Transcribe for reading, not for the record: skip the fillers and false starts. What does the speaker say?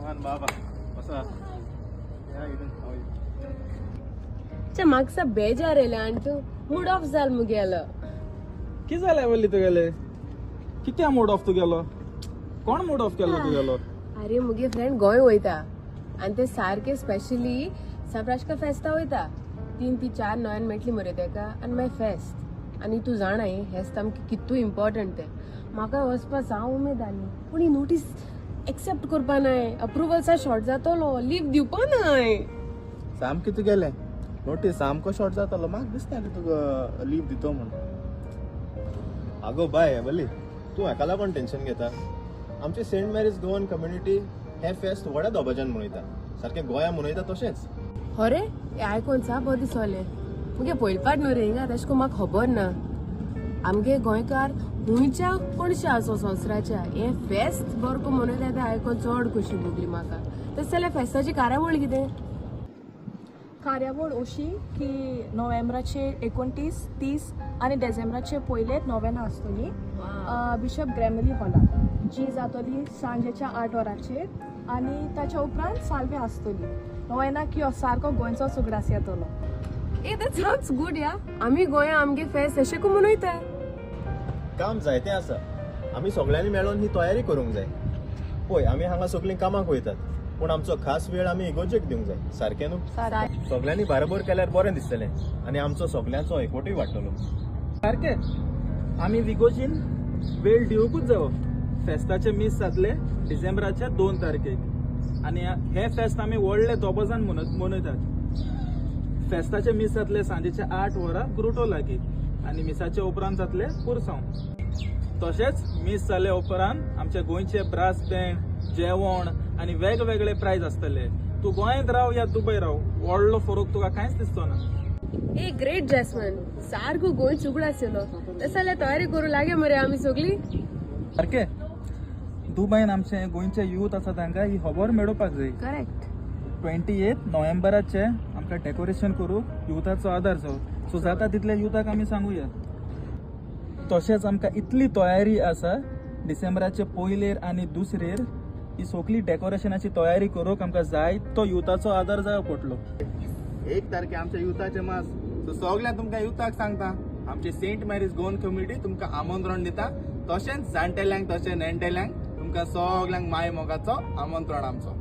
Rohan बाबा, what's up? Yeah, Eden, how are you? च्या म्हाका बेजार येयलें आनी तूं मूड ऑफ जाल मुगेलो. की जालें वल्ली तुगेले? कित्या मूड ऑफ तुगेलो? कोण मूड ऑफ केलो तुगेलो? अरे मुगे फ्रेंड गोंय वयता आनी ते सारके स्पेशली साप्राश्का फेस्ता वयता. 3 ते 4 नोव्हेंबर मेळटली मरे तेका आनी मागीर फेस्त. आनी तूं जाणाय फेस्त आमकां कितू इम्पोर्टंट तें. म्हाका वचपा जावं उमेद आसली पूण ही नोटीस एक्सेप्ट करपा नाय, अप्रुवल्सा शॉर्ट जातलो, लीव दिवपा नाय. सामकें तुगेलें नोटीस सामको शॉर्ट जातलो, म्हाका दिसना की तुका लीव दितो म्हूण. आगो बाय वल्ली, तूं हाका लागून टेन्शन घेता? आमचे सेंट मॅरीज गोवन कम्युनिटी हें फेस्त व्हड्या दबाज्यान मनयता, सारकें गोंया मनयता तशेंच. हरे हें आयकोन सा बरें दिसलें. मुगे पयले फावट न्हू रे हिंगा, तशें करून म्हाका खबर ना. आमगे गोंयकार खुंयच्या कोणशा आसो संवसाराच्या हें फेस्त बरें करून मनयता तें आयकोन चड खोशी भोगली म्हाका. तशें जाल्यार फेस्ताची कार्यावळ कितें? कार्यावळ अशी की नोव्हेंबराचे 29, 30 आनी डिसेंबराचे पयले नोव्हेंना आसतली बिशप ग्रॅमरी हॉलाक, जी जातली सांजेच्या 8 वरांचेर आनी ताच्या उपरांत साल्वे आसतली. नोव्हेंना की हो सारको गोंयचो सुगडास येतलो. ए that sounds good या. आमी गोंया आमगे फेस्त अशें करून मनयता. काम जायतें आसा, आमी सगळ्यांनी मेळोन ही तयारी करूंक जाय. पळय आमी हांगा सगळीं कामाक वयतात पूण आमचो खास वेळ आमी इगोर्जेक दिवंक जाय, सारकें न्हू? सगळ्यांनी बरोबर केल्यार बरें दिसतलें आनी आमचो सगळ्यांचो एकवटूय वाडटलो. सारकें, आमी विगोजीन वेळ दिवंकूच जावो. फेस्ताचें मीस जातलें डिसेंबराच्या 2 तारखेक आनी हें फेस्त आमी व्हडले दबाजान मनयतात. फेस्ताचें मीस जातलें सांजेच्या 8 वरां ग्रुटो लागीं आनी मिसाचे उपरांत जातलें पुरसांव. तशेंच मीस जाले उपरांत आमच्या गोंयचे ब्रास बँड, जेवण आनी वेगवेगळे प्रायज आसतले. तूं गोंयांत राव या दुबय राव, व्हडलो फरक तुका कांयच दिसचो ना. ए ग्रेट जॅस्मन, सारको गोंय चुगडास येयलो. तशें जाल्यार तयारी करूं लागे मरे आमी सगळीं. सारकें, दुबयन आमचे गोंयचे यूथ आसा तांकां ही खबर मेळोवपाक जाय. करेक्ट. 28 नोव्हेंबराचे आमकां डेकोरेशन करूंक युथाचो आदार जावो. सो जाता तितले युथाक आमी सांगुया. तशेंच आमकां इतली तयारी आसा डिसेंबराचे पयलेर आनी दुसरेर ही सगळी डेकोरेशनाची तयारी करूंक आमकां जाय तो युथाचो आदार जाय पडलो. 1 तारखे आमच्या युथाचे मास, सो सगळ्या तुमकां युथाक सांगता आमचे सेंट मॅरीज गोवन कम्युनिटी तुमकां आमंत्रण दिता. तशेंच जाणटेल्यांक तशें नेणटेल्यांक तुमकां सगळ्यांक माय मोगाचो आमंत्रण आमचो.